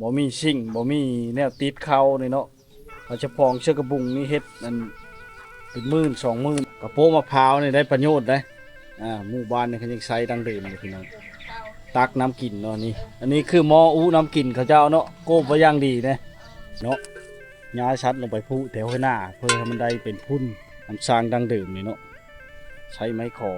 ບໍ່ມີຊິງ ບໍ່ມີແນວຕິດເຂົ້ານີ້ເນາະ. ເຂົາຈະພອງເຊືອກະບຸງນີ້ເຮັດອັນເປັນໝື່ນສອງໝື່ນ. ກະໂປະມະພ້າວນີ້ໄດ້ປະໂຫຍດເດ້. ອ່າ ໝູ່ບ້ານນີ້ເຂົາຍັງໃຊ້ດັ້ງເດີມຢູ່ພີ່ນ້ອງ. ຕັກນ້ຳກິນເນາະນີ້. ອັນນີ້ຄືໝໍ້ອຸນ້ຳກິນເຂົາເຈົ້າເນາະ. ໂກບໄວ້ຢ່າງດີເດ້ເນາະ. ຍ້າຍສັດລົງໄປພູແຖວໄຮ່ນາ ເພື່ອໃຫ້ມັນໄດ້ເປັນພຸ້ນນ້ຳສ້າງດັ້ງເດີມນີ້ເນາະ. ໃຊ້ໄມ້ຂໍ.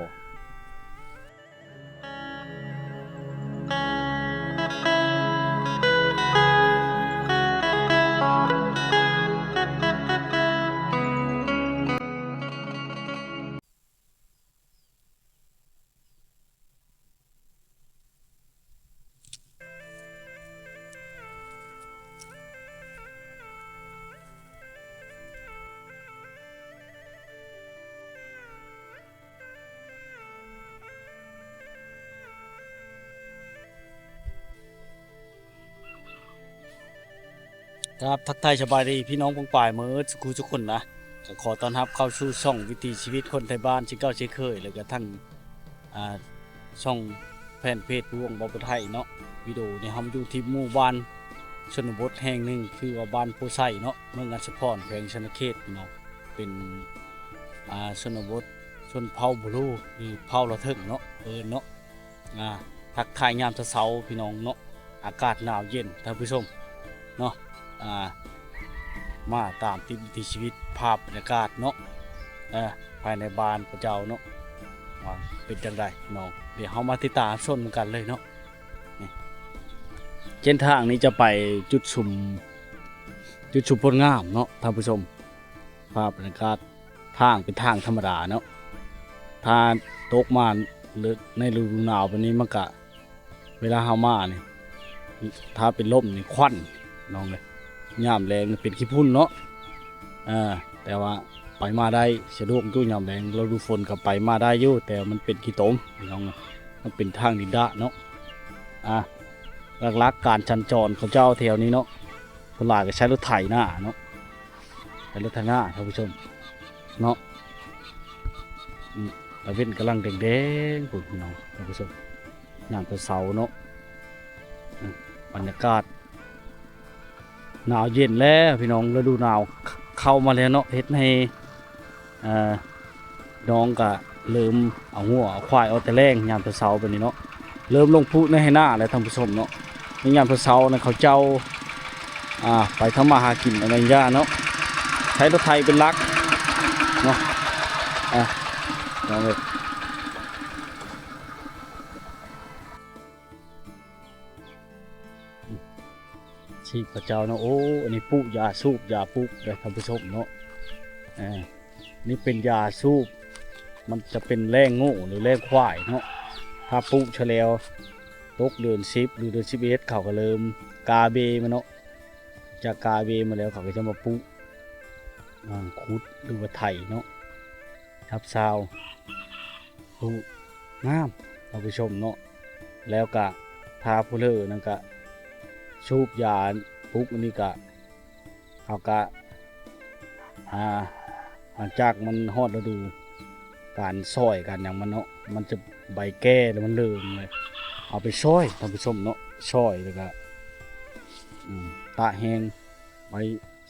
ຄັບ ທັກທາຍສະບາຍດີພີ່ນ້ອງປ້ອງປາຍໝົດສູ່ຜູ້ສູ່ຄົນນະ. ກະຂໍຕ້ອນຮັບເຂົ້າສູ່ຊ່ອງວິຖີຊີວິດຄົນໄທບ້ານເຊັ່ນເກົ່າເຊັ່ນເຄີຍ ແລ້ວກະທັງ ອ່າ ຊ່ອງແຟນເພຈຜູ້ຫວັງເວົ້າໄທເນາະ. ວິດີໂອນີ້ເຮົາມາຢູ່ທີ່ໝູ່ບ້ານຊົນນະບົດແຫ່ງໜຶ່ງ ຄືວ່າບ້ານໂພໄຊເນາະ ເມືອງອັດສະພອນ ແຂວງສະຫວັນນະເຂດພີ່ນ້ອງ. ເປັນ ອ່າ ຊົນນະບົດຊົນເຜົ່າບູລູ ຫຼື ເຜົ່າລາວເຖິງເນາະ ເອີ້ນເນາະ. ອ່າ ທັກທາຍຍາມເຊົ້າໆ ພີ່ນ້ອງເນາະ. ອາກາດໜາວເຢັນທ່ານຜູ້ຊົມເນາະ. ອ່າ ມາຕາມຕິດວິຖີຊີວິດ ພາບບັນຍາກາດເນາະ ເອີ ພາຍໃນບ້ານຂະເຈົ້າເນາະ ວ່າເປັນຈັ່ງໃດເນາະ. ດຽວເຮົາມາຕິດຕາມຊົມນຳກັນເລີຍເນາະ. ນີ້ ເສັ້ນທາງນີ້ຈະໄປຈຸດຊຸມ ຈຸດຊຸມໂພນງາມເນາະທ່ານຜູ້ຊົມ. ພາບບັນຍາກາດ ທາງເປັນທາງທຳມະດາເນາະ. ຖ້າຕົກມາໃນລະດູໜາວແບບນີ້ ມັນກະ ເວລາເຮົາມານີ້ ຖ້າເປັນລົມນີ້ຄວັນນ້ອງເອີຍ. ຍາມແລ້ງນີ້ເປັນຂີ້ຝຸ່ນເນາະ. ເອີ ແຕ່ວ່າໄປມາໄດ້ສະດວກຢູ່ຍາມແລ້ງ. ລະດູຝົນກະໄປມາໄດ້ຢູ່ ແຕ່ມັນເປັນຂີ້ຕົມພີ່ນ້ອງ. ມັນເປັນທາງດິນດະເນາະ. ອ່າ ຫຼັກໆການສັນຈອນເຂົາເຈົ້າແຖວນີ້ເນາະ ສ່ວນຫຼາຍກະໃຊ້ລົດໄຖນາເນາະ. ເປັນລົດໄຖນາທ່ານຜູ້ຊົມເນາະ. ອືມ ຕາເວັນກຳລັງແດງໆພຸ້ນພີ່ນ້ອງທ່ານຜູ້ຊົມ. ຍາມເຊົ້າໆເນາະ. ອືມ ບັນຍາກາດໜາວເຢັນແລ້ວພີ່ນ້ອງ. ລະດູໜາວເຂົ້າມາແລ້ວເນາະ. ເຮັດໃຫ້ ເອີ ນ້ອງກະເລີ່ມເອົາງົວເອົາຄວາຍອອກແຕ່ແລງຍາມເຊົ້າໆແບບນີ້ເນາະ. ເລີ່ມລົງພູໃນໄຮ່ນາແລ້ວທ່ານຜູ້ຊົມເນາະ. ໃນຍາມເຊົ້າໆນະ ເຂົາເຈົ້າ ອ່າ ໄປທຳມາຫາກິນອັນນັ້ນຢ່າເນາະ. ໃຊ້ລົດໄຖເປັນຫຼັກເນາະ. ອ່າ ນ້ອງເອີຍ ຊີບເຂົາເຈົ້າເນາະ. ໂອ້ ອັນນີ້ປູກຢາສູບຢາປຸກເດ້ທ່ານຜູ້ຊົມເນາະ. ເອີ ນີ້ເປັນຢາສູບ ມັນຈະເປັນແລ້ງງົວ ຫຼື ແລ້ງຄວາຍເນາະ. ຖ້າປຸຊະແລ້ວ ຕົກເດືອນສິບ ຫຼື ເດືອນສິບເອັດ ເຂົາກະເລີ່ມກາເບມາເນາະ. ຈາກກາເບມາແລ້ວ ເຂົາກະຈະມາປຸ ອ່າ ຂຸດ ຫຼືວ່າໄຖເນາະ. ຮັບຊາວ ໂອ້ ງາມທ່ານຜູ້ຊົມເນາະ. ແລ້ວກະ ຖ້າຜູ້ເລີນັ້ນກະ ສູບຢາປຸກອັນນີ້ກະ ເຮົາກະ ອ່າ ຫຼັງຈາກມັນຮອດລະດູການຊ້ອຍການຫຍັງມັນເນາະ ມັນຈະໃບແກ່ແລ້ວມັນເລີງເລີຍ. ເອົາໄປຊ້ອຍທ່ານຜູ້ຊົມເນາະ ຊ້ອຍແລ້ວກະ ອືມ ຕາກແຫ້ງໄວ້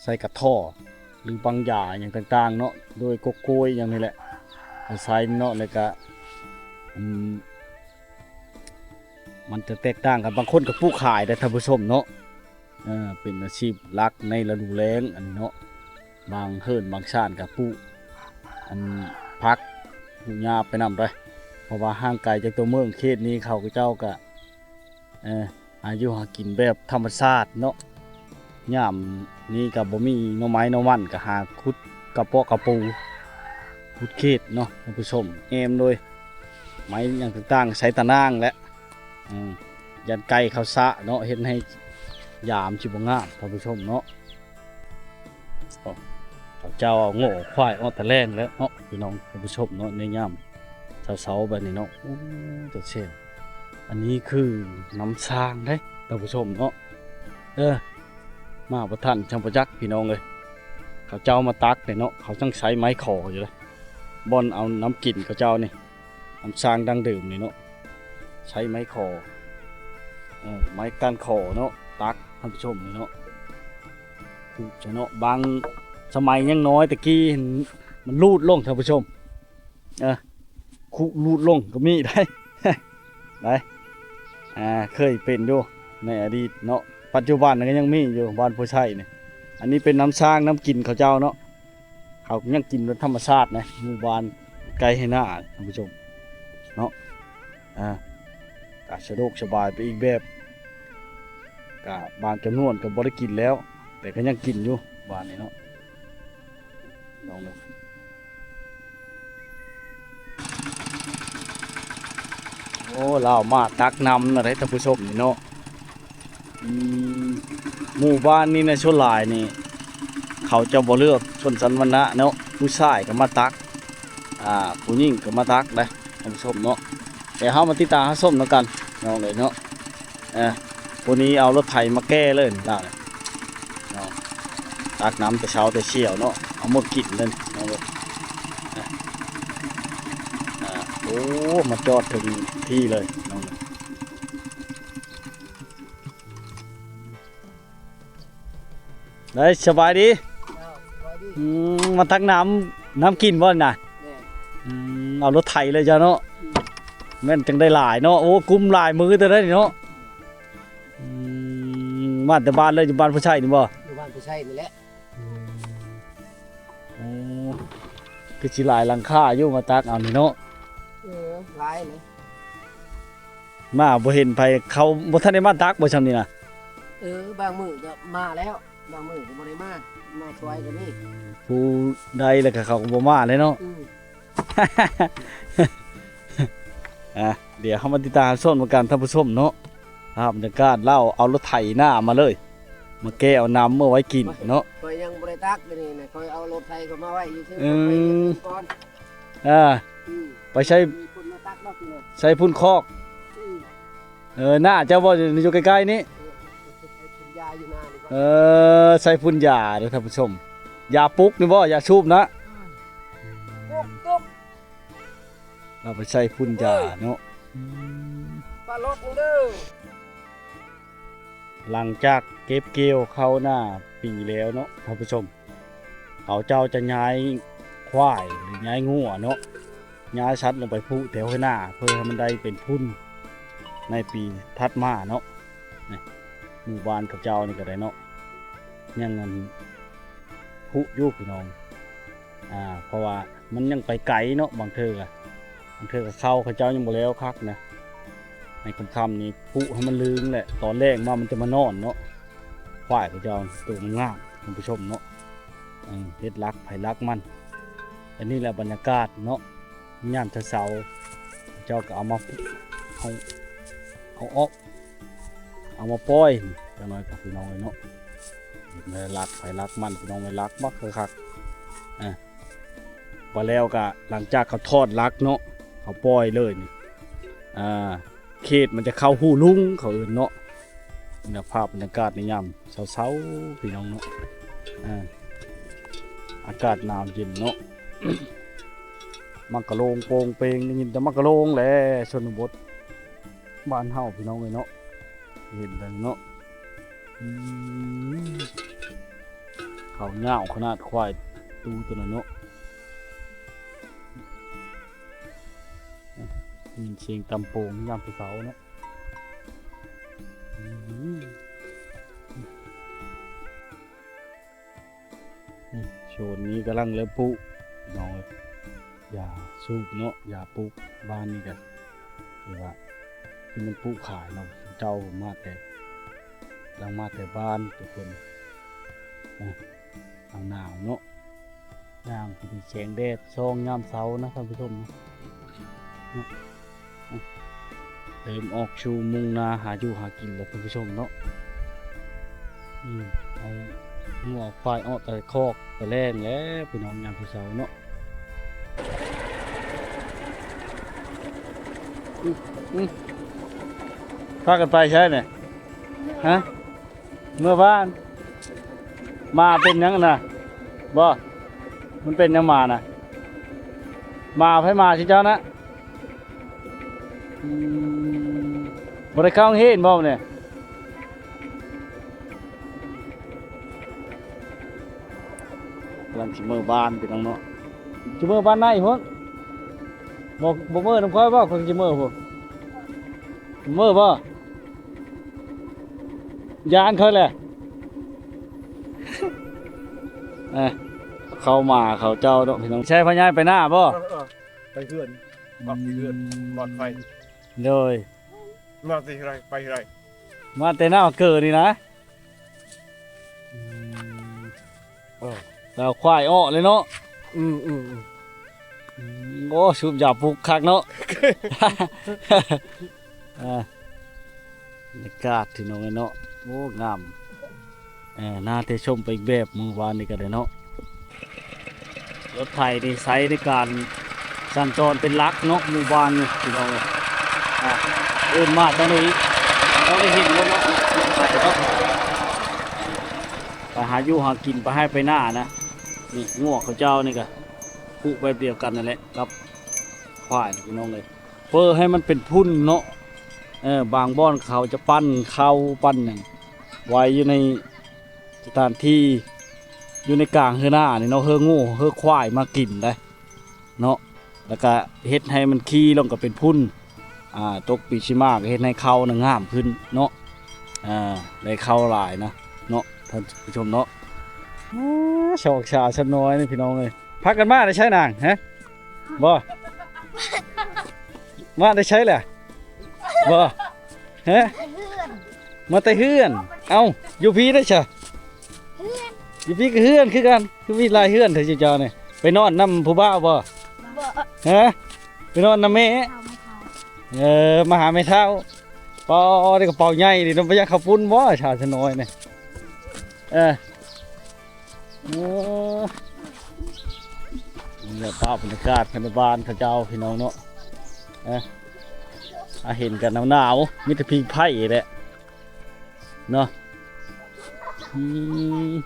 ໃສ່ກະທໍ່ ຫຼື ບັງຢາຫຍັງຕ່າງໆເນາະ ໂດຍກົກໂກຍຫຍັງນີ້ແຫຼະ ເອົາໃສ່ເນາະ. ແລ້ວກະ ອືມ ມັນຈະແຕກຕ່າງກັນ ບາງຄົນກະປູກຂາຍໄດ້ທ່ານຜູ້ຊົມເນາະ. ເອີ ເປັນອາຊີບຫຼັກໃນລະດູແລ້ງອັນນີ້ເນາະ. ບາງເຮືອນບາງຊານກະປູກ ອັນ ຜັກປູກຫຍ້າໄປນຳໄດ໋ ເພາະວ່າຫ່າງໄກຈາກຕົວເມືອງ. ເຂດນີ້ເຂົາເຈົ້າກະ ເອີ ຫາຢູ່ຫາກິນແບບທຳມະຊາດເນາະ. ຍາມນີ້ກະບໍ່ມີໜໍ່ໄມ້ໜໍ່ມັນ ກະຫາຂຸດກະເປາະກະປູ ຂຸດເຂດເນາະທ່ານຜູ້ຊົມ. ແອ້ມໂດຍໄມ້ຫຍັງຕ່າງໆ ໃສ່ຕາໜ່າງແຫຼະ. ອືມ ຢ້ານໄກ່ເຂົ້າສະເນາະ ເຮັດໃຫ້ຢາມຊິບໍ່ງາມທ່ານຜູ້ຊົມເນາະ. ເຂົາເຈົ້າເອົາງົວເອົາຄວາຍອອກແຕ່ແລງແລ້ວເນາະ ພີ່ນ້ອງທ່ານຜູ້ຊົມເນາະ. ໃນຍາມເຊົ້າໆແບບນີ້ເນາະ ໂອ້ ຕາແຊວ. ອັນນີ້ຄືນ້ຳສ້າງເດ້ທ່ານຜູ້ຊົມເນາະ. ເອີ ມາບໍ່ທັນຈັ່ງບໍ່ຈັກພີ່ນ້ອງເອີຍ. ເຂົາເຈົ້າມາຕັກເດ້ເນາະ ເຂົາຈັ່ງໃຊ້ໄມ້ຂໍຢູ່ເດ້ ບ່ອນເອົານ້ຳກິນເຂົາເຈົ້ານີ້. ນ້ຳສ້າງດັ້ງເດີມນີ້ເນາະ ໃຊ້ໄມ້ຂໍ ເອີ ໄມ້ກ້ານຂໍເນາະ ຕັກ ທ່ານຜູ້ຊົມນີ້ເນາະ ຄຸຊະເນາະ ບາງສະໄໝຍັງນ້ອຍ ແຕ່ກີ້ມັນລູດລົງ ທ່ານຜູ້ຊົມ ເອີ ຄຸລູດລົງກໍມີໄດ໋ ໄດ໋ ອ່າ ເຄີຍເປັນຢູ່ໃນອະດີດເນາະ ປັດຈຸບັນກໍຍັງມີຢູ່ ບ້ານໂພໄຊນີ້. ອັນນີ້ເປັນນ້ຳສ້າງນ້ຳກິນເຂົາເຈົ້າເນາະ ເຂົາຍັງກິນແບບທຳມະຊາດນະ ໝູ່ບ້ານໃກ້ໄຮ່ນາ ທ່ານຜູ້ຊົມເນາະ. ອ່າ ກະສະດວກສະບາຍໄປອີກແບບ ກະບາງຈຳນວນກໍບໍ່ໄດ້ກິນແລ້ວ ແຕ່ກໍຍັງກິນຢູ່ບ້ານນີ້ເນາະ ລອງເບິ່ງ. ໂອ້ ລາວມາຕັກນ້ຳນະເດ້ທ່ານຜູ້ຊົມນີ້ເນາະ. ອືມ ໝູ່ບ້ານນີ້ນະ ສ່ວນຫຼາຍນີ້ ເຂົາຈະບໍ່ເລືອກຊົນຊັ້ນວັນນະເນາະ ຜູ້ຊາຍກໍມາຕັກ ອ່າ ຜູ້ຍິງກໍມາຕັກໄດ໋ທ່ານຜູ້ຊົມເນາະ. ແຕ່ເຮົາມາຕິດຕາມຮັບຊົມນຳກັນ ນ້ອງເອີຍເນາະ. ເອີ ຜູ້ນີ້ເອົາລົດໄຖມາແກ່ເລີຍນີ້ລາວເນາະ ຕັກນ້ຳແຕ່ເຊົ້າແຕ່ຊຽວເນາະ ເອົາມາກິນເລີຍເນາະ. ອ່າ ໂອ້ ມາຈອດເຖິງທີ່ເລີຍເນາະ. ໄດ້ ສະບາຍດີ. ເຈົ້າ ສະບາຍດີ. ອືມ ມາຕັກນ້ຳ ນ້ຳກິນບໍ່ນະ? ແມ່ນ. ອືມ ເອົາລົດໄຖເລີຍເຈົ້າເນາະ. ອືມ ແມ່ນຈັ່ງໄດ້ຫຼາຍເນາະ. ໂອ້ ກຸ້ມຫຼາຍມື້ເຕີບເດ້ເນາະ. ອືມ ມາແຕ່ບ້ານເລີຍ ຢູ່ບ້ານຜູ້ໄຊນີ້ບໍ່? ຢູ່ບ້ານຜູ້ໄຊນີ້ແຫຼະ. ອືມ ໂອ້ ຄືຊິຫຼາຍຫຼັງຄາຢູ່ມາຕັກເອົານີ້ເນາະ. ເອີ ຫຼາຍເລີຍ. ມາບໍ່ເຫັນໃຜ ເຂົາບໍ່ທັນໄດ້ມາຕັກບໍ່ຊ່ຳນີ້ນະ? ເອີ ບາງມື້ກໍມາແລ້ວ ບາງມື້ກໍບໍ່ໄດ້ມາ ມາຊ່ວຍກໍມີ. ຜູ້ໃດແລ້ວກໍເຂົາກໍບໍ່ມາແລ້ວເນາະ. ອືມ ອ່າ ດຽວເຮົາມາຕິດຕາມຊົມນຳກັນທ່ານຜູ້ຊົມເນາະ. ພາບບັນຍາກາດລາວເອົາລົດໄຖນາມາເລີຍ ມາແກ່ເອົານ້ຳເອົາໄວ້ກິນເນາະ. ຂ້ອຍຍັງບໍ່ໄດ້ຕັກຢູ່ນີ້ນະ ຂ້ອຍເອົາລົດໄຖເຂົ້າມາໄວ້ຢູ່ຊື່. ອືມ ຂ້ອຍເກັບເງິນກ່ອນ. ອ່າ ອືມ ໄປໃຊ້ ມີຄົນມາຕັກເນາະ ໃຊ້ຝຸ່ນຄອກ. ອືມ ເອີ ໜ້າເຈົ້າບໍ່ ຢູ່ໃກ້ໆນີ້? ເອີ ໃຊ້ຝຸ່ນຢາຢູ່ໜ້ານີ້. ເອີ ໃຊ້ຝຸ່ນຢາເດີທ່ານຜູ້ຊົມ ຢາປຸກນີ້ບໍ່ ຢາສູບນະ. ອືມ ຕຸກໆ ລາວໄປໃສ່ຝຸ່ນຢາເນາະ. ໂອ້ຍ ອືມ ປາຫຼອດເດີ. ຫຼັງຈາກເກັບກ່ຽວເຂົ້າໜ້າປີແລ້ວເນາະທ່ານຜູ້ຊົມ ເຂົາເຈົ້າຈະຍ້າຍຄວາຍ ຫຼື ຍ້າຍງົວເນາະ ຍ້າຍສັດລົງໄປຜູກແຖວໄຮ່ນາ ເພື່ອໃຫ້ມັນໄດ້ເປັນຝຸ່ນໃນປີຖັດມາເນາະ. ນີ້ ໝູ່ບ້ານເຂົາເຈົ້ານີ້ກໍໄດ້ເນາະ ຍັງອັນຜູກຢູ່ພີ່ນ້ອງ. ອ່າ ເພາະວ່າມັນຍັງໄປໄກເນາະ ບາງເທື່ອກໍ ບາງເທື່ອກໍເຂົ້າເຂົາເຈົ້າຍັງບໍ່ແລ້ວຄັກນະ. ໃນຄ່ຳໆນີ້ຜູກໃຫ້ມັນລຶງແຫຼະ ຕອນແລງມາມັນຈະມານອນເນາະ. ຄວາຍເຂົາເຈົ້າໂຕງາມໆ ທ່ານຜູ້ຊົມເນາະ. ເອີ ເຮັດຫຼັກໃຜຫຼັກມັນ. ອັນນີ້ແຫຼະບັນຍາກາດເນາະ ຍາມເຊົ້າໆ ເຂົາເຈົ້າກໍເອົາມາ ເອົາ ເອົາອອກ ເອົາມາປ່ອຍ ຈັກໜ້ອຍກໍພີ່ນ້ອງເອີຍເນາະ. ຫຼັກໃຜຫຼັກມັນ ພີ່ນ້ອງເອີຍ ຫຼັກບັກຄັກໆ. ອ່າ ບາດແລ້ວກໍຫຼັງຈາກເຂົາຖອດຫຼັກເນາະ ເຂົາປ່ອຍເລີຍນີ້ ອ່າ ເຂດມັນຈະເຂົ້າຫູລຸງ ເຂົາເອີ້ນເນາະ. ນີ້ນະ ພາບບັນຍາກາດໃນຍາມເຊົ້າໆ ພີ່ນ້ອງເນາະ. ອ່າ ອາກາດໜາວເຢັນເນາະ ໝາກກະໂລງໂປ່ງເປງ ໄດ້ຍິນແຕ່ໝາກກະໂລງແຫຼະ ຊົນນະບົດ ບ້ານເຮົາພີ່ນ້ອງເອີຍເນາະ ເຫັນແລ້ວເນາະ. ອືມ ເຂົາຍາວຂະໜາດ ຄວາຍຕູໂຕນັ້ນເນາະ. ໄດ້ຍິນສຽງຕຳໂປງຍາມເຊົ້າໆເນາະ. ອືມ ນີ້ ໂຊນນີ້ກຳລັງເລີ່ມປູກ ພີ່ນ້ອງເອີຍ ຢາສູບເນາະ ຢາປູກ. ບ້ານນີ້ກໍຄືວ່າ ທີ່ມັນປູກຂາຍເນາະ ເຈົ້າມາແຕ່ ກຳລັງມາແຕ່ບ້ານທຸກຄົນ. ອ່າ ໜາວໆເນາະ ຍ່າງເປັນແສງແດດສ່ອງຍາມເຊົ້ານະທ່ານຜູ້ຊົມນະ. ເລີ່ມອອກສູ່ມຸ່ງໜ້າຫາຢູ່ຫາກິນແລ້ວທ່ານຜູ້ຊົມເນາະ. ອືມ ເອົາງົວເອົາຄວາຍອອກແຕ່ຄອກແຕ່ແລງແລ້ວພີ່ນ້ອງ ຍາມເຊົ້າເນາະ. ອືມ ອືມ ພາກັນໄປໃສນີ້? ຮະ? ເມື່ອວານ ໝາເປັນຫຍັງນະ? ບໍ່ ມັນເປັນຫຍັງໝານະ? ໝາໃຜໝາຊິເຈົ້ານະ? ອືມ ບໍ່ໄດ້ເຂົ້າໂຮງຮຽນບໍ່ມື້ນີ້? ກຳລັງຊິເມືອບ້ານພີ່ນ້ອງເນາະ ຊິເມືອບ້ານໃນພຸ້ນ ບໍ່ ບໍ່ເມືອນຳຂ້ອຍບໍ່? ຂ້ອຍຊິເມືອພຸ້ນ ເມືອບໍ່? ຢ້ານຂ້ອຍແຫຼະ ເອີ ເຂົ້າມາເຂົາເຈົ້າເນາະພີ່ນ້ອງ. ໃຊ້ພໍ່ໃຫຍ່ໄປນາບໍ່? ເອີ ເອີ ໄປເຮືອນ ອືມ ປອດໄພ ໂດຍ ມາແຕ່ໃສ ໄປໃສ? ມາແຕ່ໜ້າເກີນີ້ນະ ອືມ ເອີ ແລ້ວຄວາຍເອາະເລີຍເນາະ ອືມ ອືມ ອືມ ໂອ້ ສູບຢາປຸກຄັກເນາະ ອ່າ ບັນຍາກາດພີ່ນ້ອງເອີຍເນາະ ໂອ້ ງາມ ເອີ ໜ້າແຕ່ຊົມໄປອີກແບບ ມື້ວານນີ້ກໍໄດ້ເນາະ ລົດໄຖນີ້ໃຊ້ໃນການສັນຈອນເປັນຫຼັກເນາະ ໝູ່ບ້ານນີ້ພີ່ນ້ອງເອີຍ ອ່າ ເອີ້ນມາທາງນີ້ ຕ້ອງໄດ້ເຫັນລົດເນາະ ໄປເນາະ ໄປຫາຢູ່ຫາກິນ ໄປໄຮ່ໄປນານະ ນີ້ງົວເຂົາເຈົ້ານີ້ກໍຜູກແບບດຽວກັນນັ້ນແຫຼະກັບຄວາຍນະ ພີ່ນ້ອງເອີຍ. ເພື່ອໃຫ້ມັນເປັນຝຸ່ນເນາະ ເອີ ບາງບ່ອນເຂົາຈະປັ່ນເຂົ້າປັ່ນຫຍັງໄວ້ຢູ່ໃນສະຖານທີ່ ຢູ່ໃນກາງເຮືອນານີ້ເນາະ ເຮືອງົວເຮືອຄວາຍມາກິນໄດ໋ເນາະ ແລ້ວກະເຮັດໃຫ້ມັນຂີ້ລົງກໍເປັນຝຸ່ນ ອ່າ ຕົກປີຊິມາກໍເຮັດໃຫ້ເຂົ້ານະງາມຂຶ້ນເນາະ ອ່າ ໄດ້ເຂົ້າຫຼາຍນະເນາະ ທ່ານຜູ້ຊົມເນາະ. ອາ ຊອກສາວຊຳນ້ອຍນີ້ພີ່ນ້ອງເອີຍ ພາກັນມາແຕ່ໃສນາງ ຮະ? ບໍ່ ມາແຕ່ໃສແຫຼະ? ບໍ່ ຮະ? ເຮືອນ ມາແຕ່ເຮືອນ ເອົ້າ ຢູ່ພີ້ໄດ້ຊະ? ເຮືອນ ຢູ່ພີ້ກໍເຮືອນຄືກັນ ຄືມີຫຼາຍເຮືອນແທ້ເຈົ້ານີ້ ໄປນອນນຳຜູ້ບ່າວບໍ່? ບໍ່ ຮະ? ໄປນອນນຳແມ່ ເອີ ມາຫາແມ່ເຖົ້າ ປາ ໄດ້ກະເປົາໃຫຍ່ດີເນາະ ບໍ່ຢາກເຂົ້າປຸ້ນບໍ່ ສາວຊະນ້ອຍນີ້? ເອີ ໂອ້ ນີ້ແຫຼະພາບບັນຍາກາດພາຍໃນບ້ານເຂົາເຈົ້າພີ່ນ້ອງເນາະ ເອີ ອາ ເຫັນກັນໜາວໆ ມີແຕ່ພິງໄຟແຫຼະເນາະ ອືມ.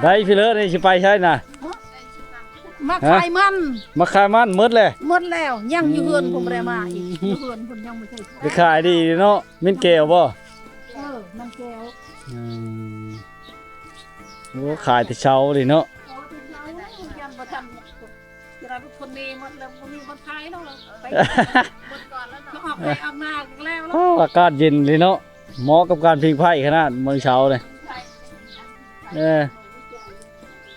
ໄດ້ພີ່ເລີດນີ້ຊິໄປໃສນະ? ມາຂາຍມັນ ມາຂາຍມັນໝົດແລ້ວ? ໝົດແລ້ວ ຍັງຢູ່ເຮືອນພຸ້ນບໍ່ໄດ້ມາອີກ ຢູ່ເຮືອນພຸ້ນຍັງບໍ່ໄດ້ ໄດ້ຂາຍດີເນາະ ແມ່ນແກ້ວບໍ່? ເອີ ມັນແກ້ວ ອືມ ໂອ້ ຂາຍແຕ່ເຊົ້າເລີຍເນາະ ເອີ ແຕ່ເຊົ້າ ຍັງບໍ່ທັນ ຈະໄດ້ຄົນນີ້ໝົດແລ້ວ ບໍ່ມີບ່ອນຂາຍແລ້ວ ໄປ ໝົດກ່ອນແລ້ວ ອອກໄຮ່ອອກນາແລ້ວ ໂອ້ ອາກາດເຢັນເລີຍເນາະ ເໝາະກັບການຜິງໄຟຂະໜາດມື້ເຊົ້ານີ້ ເອີ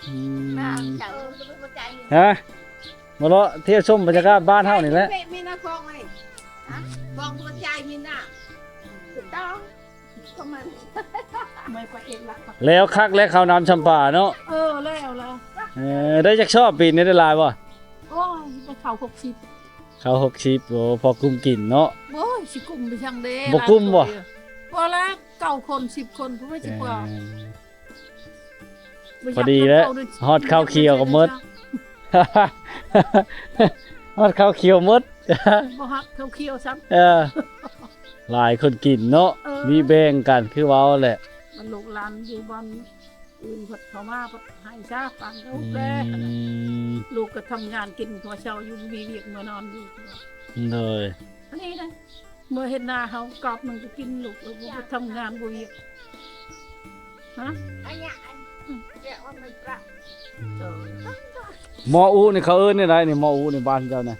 ອືມ ຮະ ມາເລາະທ່ຽວຊົມບັນຍາກາດບ້ານເຮົານີ້ແຫຼະ ມີນະຄອງໄວ້ ຮະ ຄອງຕົວໃຫຍ່ມີນະ ຖືກຕ້ອງ ແລ້ວຄັກແລ້ວ ເຂົ້ານຳຊຳປາເນາະ ເອີ ແລ້ວລະ ເອີ ໄດ້ຈັກຊອບປີນີ້ ໄດ້ຫຼາຍບໍ່? ໂອ້ຍ ໄດ້ເຂົ້າຫົກສິບ ເຂົ້າຫົກສິບ ໂອ້ ພໍກຸ້ມກິນເນາະ ໂອ້ຍ ຊິກຸ້ມໄປຈັ່ງເດ ບໍ່ກຸ້ມບໍ່? ບໍ່ລະ ເກົ້າຄົນ ສິບຄົນ ຜູ້ວ່າຊິພໍ ເອີ ພໍດີແລ້ວ ຮອດເຂົ້າຂຽວກໍໝົດ ຮອດເຂົ້າຂຽວໝົດ ບໍ່ຮອດເຂົ້າຂຽວຊ້ຳ ເອີ ຫຼາຍຄົນກິນເນາະ ເອີ ມີແບ່ງກັນຄືເວົ້າແຫຼະ ມັນລູກຫຼານຢູ່ບ່ອນອື່ນເພິ່ນເຂົ້າມາເພິ່ນໃຫ້ຊະ ປານລູກແລ ອືມ ລູກກໍທຳງານກິນຫົວເຊົ້າຢູ່ ມີວຽກມານອນຢູ່ ໂດຍ ອັນນີ້ນະ ເມື່ອເຫັນໜ້າເຮົາກອບໜຶ່ງກໍກິນ ລູກເອີຍ ບໍ່ໄປທຳງານບໍ່ວຽກ ຮະ ໝໍອຸນີ້ເຂົາເອີ້ນແນວໃດນີ້ ໝໍອຸໃນບ້ານເຈົ້ານະ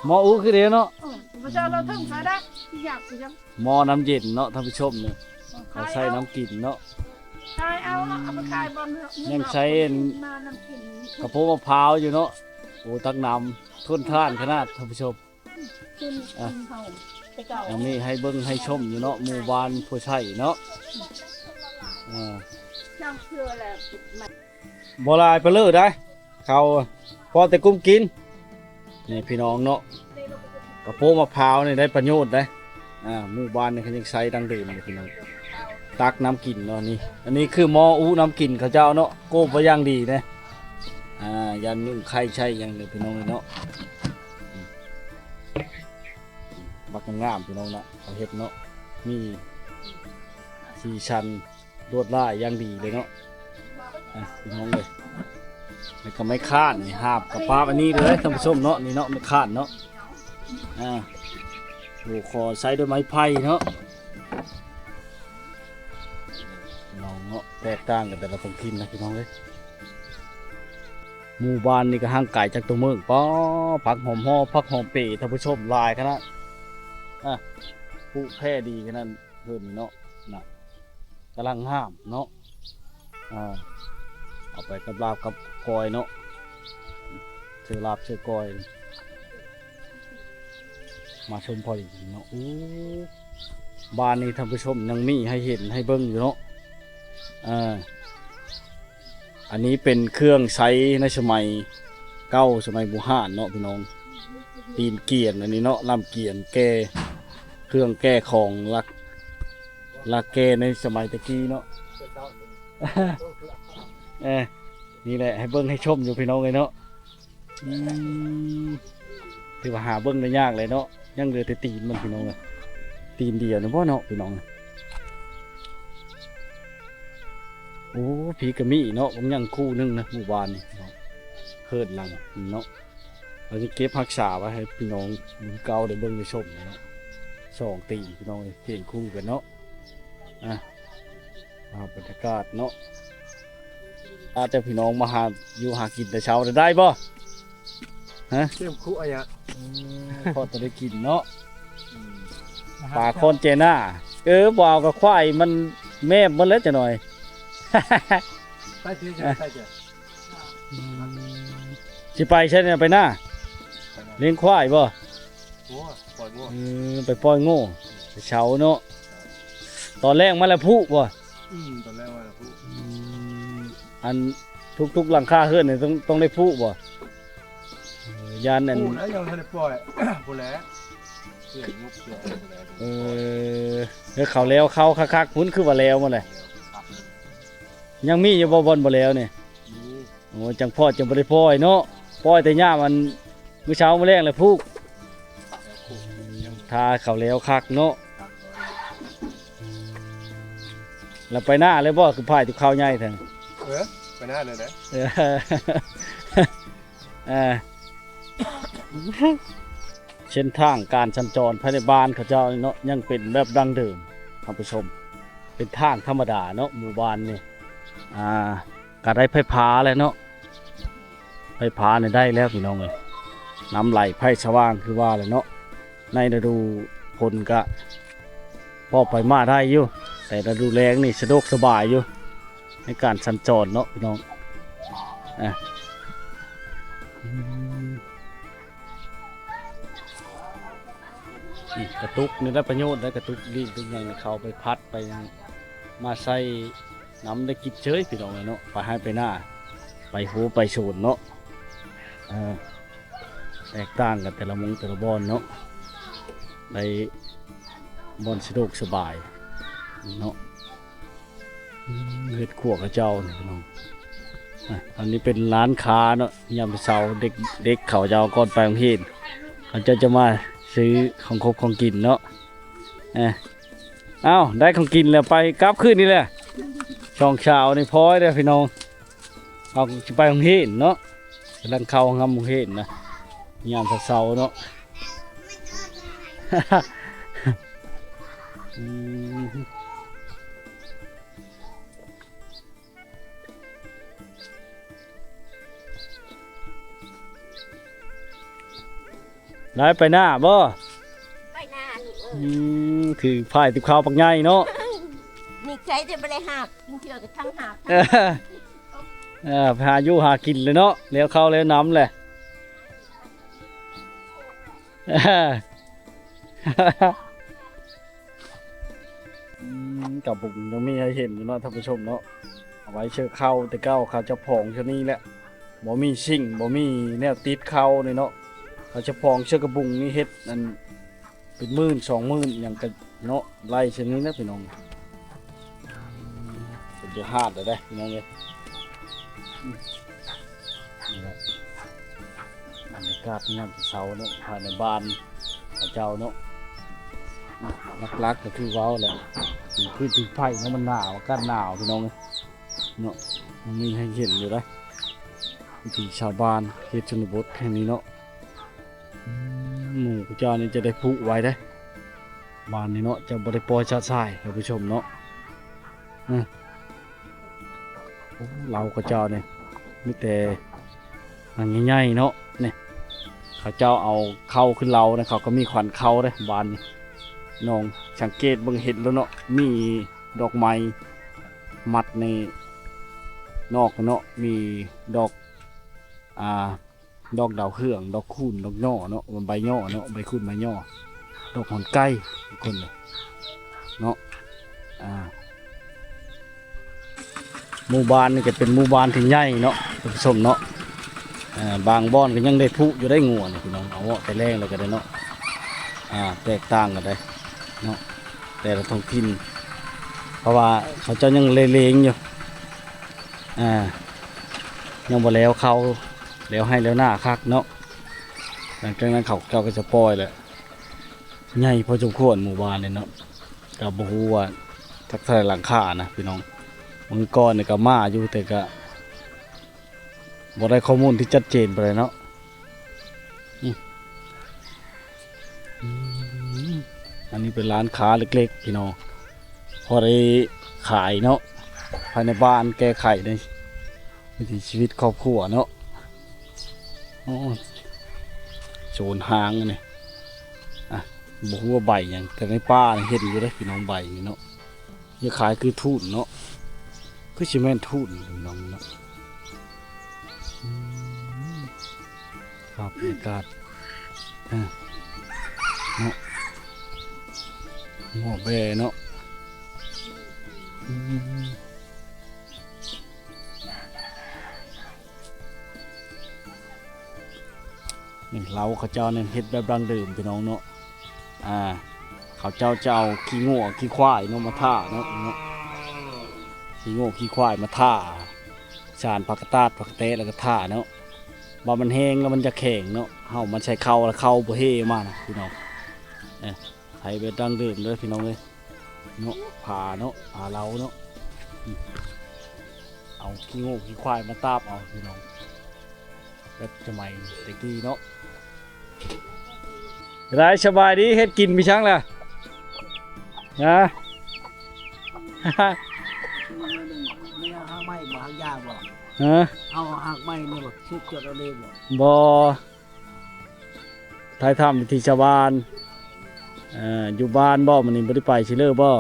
ໝໍອຸຄືເດເນາະ ເອີ ພະເຈົ້າລາວເຖິງສາດະ ຢາກຄືຫຍັງ ໝໍນ້ຳເຢັນເນາະ ທ່ານຜູ້ຊົມນີ້ ເຂົາໃສ່ນ້ຳກິນເນາະ ຂາຍເອົາເນາະ ເອົາໄປຂາຍບ່ອນ ຍັງໃສ່ອັນ ມານ້ຳກິນ ກະໂພມະພ້າວຢູ່ເນາະ ໂອ້ ຕັກນ້ຳທົນທານຂະໜາດ ທ່ານຜູ້ຊົມ ຄືນ ອ່ະ ຄືນເຮົາແຕ່ເກົ່າ ອັນນີ້ໃຫ້ເບິ່ງໃຫ້ຊົມຢູ່ເນາະ ໝູ່ບ້ານໂພໄຊເນາະ ອ່າ ບໍ່ຫຼາຍປານເລີດໃດ ເຂົາພໍແຕ່ກຸ້ມກິນ ນີ້ພີ່ນ້ອງເນາະ ກະໂພມະພ້າວນີ້ໄດ້ປະໂຫຍດໃດ ອ່າ ໝູ່ບ້ານນີ້ເຂົາຍັງໃຊ້ດັ້ງເດີມຢູ່ພີ່ນ້ອງ ຕັກນ້ຳກິນເນາະ ນີ້ ອັນນີ້ຄືໝໍອຸນ້ຳກິນເຂົາເຈົ້າເນາະ ໂກບໄວ້ຢ່າງດີເດ້ ອ່າ ຢ້ານຍຸງໄຂ່ໃສ່ຫຍັງເດີພີ່ນ້ອງເນາະ ບັກງາມໆ ພີ່ນ້ອງນະ ເຂົາເຮັດເນາະ ມີສີສັນ ລວດລາຍຢ່າງດີເລີຍເນາະ ອ່ະ ພີ່ນ້ອງເອີຍ ແລ້ວກໍໄມ້ຄ້ານນີ້ ຫາບກັບປາບອັນນີ້ເລີຍ ທ່ານຜູ້ຊົມເນາະ ນີ້ເນາະ ໄມ້ຄ້ານເນາະ ອ່າ ໂອ້ ຂໍໃຊ້ດ້ວຍໄມ້ໄຜ່ເນາະ ນ້ອງເນາະ ແຕກຕ່າງກັນແຕ່ລະທ້ອງຖິ່ນນະພີ່ນ້ອງເອີຍ. ໝູ່ບ້ານນີ້ກໍຫ່າງໄກຈາກຕົວເມືອງ ປ້າ ຜັກຫອມຮອບ ຜັກຫອມເປ ທ່ານຜູ້ຊົມ ຫຼາຍຂະໜາດ ອາ ຜູແຜ່ດີຂະໜາດ ເຮືອນນີ້ເນາະ ນະ ກຳລັງງາມເນາະ ອາ ເອົາໄປກັບລາບກັບກ້ອຍເນາະ ເຊີລາບເຊີກ້ອຍ ມາຊົມພໍດີເນາະ. ໂອ້ ບ້ານນີ້ທ່ານຜູ້ຊົມ ຍັງມີໃຫ້ເຫັນໃຫ້ເບິ່ງຢູ່ເນາະ ເອີ ອັນນີ້ເປັນເຄື່ອງໃຊ້ໃນສະໄໝເກົ່າ ສະໄໝບູຮານເນາະພີ່ນ້ອງ ຕີນກຽນອັນນີ້ເນາະ ລຳກຽນແກ່ ເຄື່ອງແກ່ຂອງ ຫຼັກ ຫຼັກແກ່ໃນສະໄໝແຕ່ກີ້ເນາະ ເອີ ນີ້ແຫຼະ ໃຫ້ເບິ່ງໃຫ້ຊົມຢູ່ພີ່ນ້ອງເອີຍເນາະ. ອືມ ຖືວ່າຫາເບິ່ງໄດ້ຍາກເລີຍເນາະ ຍັງເຫຼືອແຕ່ຕີນມັນພີ່ນ້ອງເອີຍ ຕີນດຽວນີ້ບໍ່ເນາະພີ່ນ້ອງ. ໂອ້ ພີກະມີເນາະ ບາງຢ່າງຄູ່ໜຶ່ງນະ ໝູ່ບ້ານນີ້ເນາະ ເຮີດຫຼັງເນາະ ເຮົາຈະເກັບຮັກສາໄວ້ໃຫ້ພີ່ນ້ອງລຸ້ນເກົ່າໄດ້ເບິ່ງໄດ້ຊົມເນາະ ສອງຕີນພີ່ນ້ອງເອີຍ ພຽງຄູ່ກັນເນາະ ອາ ພາບບັນຍາກາດເນາະ ອາດຈະພີ່ນ້ອງມາຫາຢູ່ຫາກິນແຕ່ເຊົ້າໄດ້ບໍ່? ຮະ ເຂັ້ມຂຸອາຍະ ອືມ ພໍແຕ່ໄດ້ກິນເນາະ ອືມ ປາຄອນແຈໜ້າ ເອີ ບໍ່ເອົາກະຄວາຍມັນແມບໝົດແລ້ວຈັກໜ່ອຍ ໄປເທື່ອ ໄປເທື່ອ ອືມ ຊິໄປໃສນີ້ ໄປນາ ໄປນາ ລ້ຽງຄວາຍບໍ່? ໂອ້ ປ່ອຍງົວ ເອີ ໄປປ່ອຍງົວ ໄປເຊົ້າເນາະ ຕອນແລງມາແລ້ວຜູບໍ່? ອືມ ຕອນແລງມາແລ້ວຜູ ອືມ ອັນທຸກໆຫຼັງຄາເຮືອນນີ້ຕ້ອງ ຕ້ອງໄດ້ຜູບໍ່? ເອີ ຢ້ານອັນ ຜູແລ້ວ ຍັງບໍ່ທັນໄດ້ປ່ອຍ ພຸ້ນແຫຼະ ເອີ ເອີ ເຂົາແລ້ວເຂົ້າຄັກໆ ພຸ້ນຄືວ່າແລ້ວໝົດແຫຼະ ຍັງມີຢູ່ບໍ່ບ່ອນບໍ່ແລ້ວນີ້? ມີ ໂອ້ ຈັ່ງພໍຈັ່ງບໍ່ໄດ້ປ່ອຍເນາະ ປ່ອຍແຕ່ຍາມອັນ ມື້ເຊົ້າມື້ແລງແລ້ວຜູ ຖ້າເຂົາແລ້ວຄັກເນາະ ແລ້ວໄປນາເລີຍບໍ່? ຄືພາຍຕິບເຂົ້າໃຫຍ່ແທ້ ເອີ ໄປນາເລີຍແຫຼະ ເອີ ເອີ ເສັ້ນທາງການສັນຈອນພາຍໃນບ້ານເຂົາເຈົ້າເນາະ ຍັງເປັນແບບດັ້ງເດີມ ທ່ານຜູ້ຊົມ ເປັນທາງທຳມະດາເນາະ ໝູ່ບ້ານນີ້ ອ່າ ກະໄດ້ໄຟຟ້າແລ້ວເນາະ ໄຟຟ້ານີ້ໄດ້ແລ້ວພີ່ນ້ອງເອີຍ ນ້ຳໄຫຼໄຟສະຫວ່າງຄືວ່າແຫຼະເນາະ ໃນລະດູຝົນກະພໍໄປມາໄດ້ຢູ່ ແຕ່ລະດູແລ້ງນີ້ສະດວກສະບາຍຢູ່ ໃນການສັນຈອນເນາະພີ່ນ້ອງ ອາ ອືມ ນີ້ກະຕຸກນີ້ໄດ້ປະໂຫຍດ ໄດ້ກະຕຸກລີ້ນຕຸກຫຍັງນີ້ ເຂົ້າໄປພັດໄປຫຍັງ ມາໃສ່ນ້ຳໄດ້ກິນເຊີຍພີ່ນ້ອງເອີຍເນາະ ໄປໄຮ່ໄປນາ ໄປໂຮໄປສວນເນາະ ເອີ ແຕກຕ່າງກັນແຕ່ລະໝ່ອງແຕ່ລະບ່ອນເນາະ ໄດ້ບ່ອນສະດວກສະບາຍເນາະ. ອືມ ເຮັດຄົວເຂົາເຈົ້ານີ້ພີ່ນ້ອງ ອາ ອັນນີ້ເປັນຮ້ານຄ້າເນາະ ຍາມເຊົ້າເດັກ ເດັກເຂົາເຈົ້າກ່ອນໄປໂຮງຮຽນ ເຂົາເຈົ້າຈະມາຊື້ຂອງຄົບຂອງກິນເນາະ ເອີ ອ້າວ ໄດ້ຂອງກິນແລ້ວໄປກັບຄືນນີ້ແຫຼະ ສອງສາວນີ້ພໍແລ້ວພີ່ນ້ອງ ເຮົາຊິໄປໂຮງຮຽນເນາະ ກຳລັງເຂົ້າຮ່ຳໂຮງຮຽນນະ ຍາມເຊົ້າໆເນາະ ອືມ ໄດ້ໄປນາບໍ່? ໄປນາລູກເອີຍ ອືມ ຄືພາຍຕິບເຂົ້າບັກໃຫຍ່ເນາະ ດີໃຈທີ່ບໍ່ໄດ້ຫາບ ບາງເທື່ອກໍທັງຫາບ ເອີ ເອີ ໄປຫາຢູ່ຫາກິນເລີຍເນາະ ແລ້ວເຂົ້າແລ້ວນ້ຳແຫຼະ ອືມ ກະບຸງຍັງມີໃຫ້ເຫັນຢູ່ເນາະທ່ານຜູ້ຊົມເນາະ ເອົາໄວ້ເຊີເຂົ້າ ແຕ່ເກົ່າເຂົາຈະພອງເທື່ອນີ້ແຫຼະ ບໍ່ມີຊິງ ບໍ່ມີແນວຕິດເຂົ້ານີ້ເນາະ ເຂົາຈະພອງເຊີກະບຸງນີ້ເຮັດອັນ ເປັນໝື່ນສອງໝື່ນຫຍັງກະເນາະ ໄລ່ເຊັ່ນນີ້ນະພີ່ນ້ອງ ເປັນໂຍຮາດແລ້ວເດ້ພີ່ນ້ອງເອີຍ ນີ້ແຫຼະ ບັນຍາກາດຍາມເຊົ້າເນາະ ພາຍໃນບ້ານເຂົາເຈົ້າເນາະ ຫຼັກໆກໍຄືເວົ້າແຫຼະ ຜິງຟືນຜິງໄຟເນາະ ມັນໜາວ ອາກາດໜາວພີ່ນ້ອງເອີຍ ເນາະ ມັນມີໃຫ້ເຫັນຢູ່ເດ້ ວິຖີຊາວບ້ານເຂດຊົນນະບົດແຫ່ງນີ້ເນາະ ອືມ ໝູ່ເຈົ້ານີ້ຈະໄດ້ຜູໄວເດ້ ບ້ານນີ້ເນາະ ຈະບໍ່ໄດ້ປ່ອຍຊະຊາຍ ທ່ານຜູ້ຊົມເນາະ. ອື ໂອ້ ເລົ້າເຂົາເຈົ້ານີ້ ມີແຕ່ອັນໃຫຍ່ໆເນາະ. ນີ້ ເຂົາເຈົ້າເອົາເຄົ້າຂຶ້ນເລົ້ານະ ເຂົາກໍມີຂວັນເຄົ້າເດ້ ບ້ານນີ້. ນ້ອງສັງເກດເບິ່ງເຫັນແລ້ວເນາະ ມີດອກໄມ້ມັດໃນນອກເນາະ ມີດອກ ອ່າ ດອກດາວເຮືອງ ດອກຄູນ ດອກຍໍ້ເນາະ ໃບຍໍ້ເນາະ ໃບຄູນ ໃບຍໍ້ ດອກຫອນໄກ່ ທຸກຄົນເນາະ. ອ່າ ໝູ່ບ້ານນີ້ກໍເປັນໝູ່ບ້ານທີ່ໃຫຍ່ເນາະ ທ່ານຜູ້ຊົມເນາະ. ເອີ ບາງບ່ອນກໍຍັງໄດ້ຜຸຢູ່ໄດ໋ ງົວນີ້ພີ່ນ້ອງ ເອົາເວາະແຕ່ແລງແລ້ວກໍໄດ້ເນາະ. ອ່າ ແຕກຕ່າງກັນໄດ໋ເນາະ ແຕ່ລະທ້ອງຖິ່ນ ເພາະວ່າເຂົາເຈົ້າຍັງເລງໆຢູ່. ອ່າ ຍັງບໍ່ແລ້ວເຂົ້າ ແລ້ວໄຮ່ແລ້ວນາຄັກເນາະ. ຫຼັງຈາກນັ້ນເຂົາເຈົ້າກໍຈະປ່ອຍແຫຼະ ໃຫຍ່ພໍສົມຄວນໝູ່ບ້ານນີ້ເນາະ. ກໍບໍ່ຮູ້ວ່າຈັກເທົ່າໃດຫຼັງຄານະພີ່ນ້ອງ. ມື້ກ່ອນນີ້ກໍມາຢູ່ ແຕ່ກໍບໍ່ໄດ້ຂໍ້ມູນທີ່ຊັດເຈນປານໃດເນາະ. ອືມ ອັນນີ້ເປັນຮ້ານຄ້າເລັກໆ ພີ່ນ້ອງ ພໍໄດ້ຂາຍເນາະ ພາຍໃນບ້ານ ແກ້ໄຂໃນວິຖີຊີວິດຄອບຄົວເນາະ. ໂອ້ ໂຊນຫ້າງອັນນີ້ ອ່ະ ບໍ່ຮູ້ວ່າໃບຫຍັງ ແຕ່ໃນປ່ານີ້ເຫັນຢູ່ເດ້ພີ່ນ້ອງ ໃບນີ້ເນາະ. ຄລ້າຍໆຄືທູນເນາະ ຄືຊິແມ່ນທູນພີ່ນ້ອງເນາະ. ອືມ ພາບບັນຍາກາດ ເອີ ເນາະ ງົວແບເນາະ. ອືມ ນີ້ ເລົ້າເຂົາເຈົ້ານັ້ນເຮັດແບບດັ້ງເດີມພີ່ນ້ອງເນາະ. ອ່າ ເຂົາເຈົ້າຈະເອົາຂີ້ງົວຂີ້ຄວາຍເນາະມາທາເນາະ ເນາະ ຂີ້ງົວຂີ້ຄວາຍມາທາ ສານຜັກກະຕາດ ຜັກກະແຕະ ແລ້ວກໍທາເນາະ. ວ່າມັນແຫ້ງແລ້ວມັນຈະແຂງເນາະ ເຮົາມາໃສ່ເຂົ້າ ແລ້ວເຂົ້າບໍ່ເຮມານະພີ່ນ້ອງ. ເອີ ໄຖແບບດັ້ງເດີມເດີພີ່ນ້ອງເອີຍ ເນາະ ຜາເນາະ ຜາເລົ້າເນາະ. ອືມ ເອົາຂີ້ງົວຂີ້ຄວາຍມາຕາບເອົາພີ່ນ້ອງ ແບບສະໄໝແຕ່ກີ້ເນາະ. ໄດ້ ສະບາຍດີ ເຮັດກິນມີຫຍັງລະ? ຮະ? ແມ່ນຫາກໄມ້ບໍ່ ຫາກຢາບໍ່? ຮະ? ເຮົາຫາກໄມ້ນີ້ບໍ່ ຊິຈົດເອົາເລີຍບໍ່? ບໍ່. ຖ່າຍທຳວິຖີຊາວບ້ານ. ເອີ ຢູ່ບ້ານບໍ່ ມື້ນີ້ບໍ່ໄດ້ໄປຊິເລີບໍ່?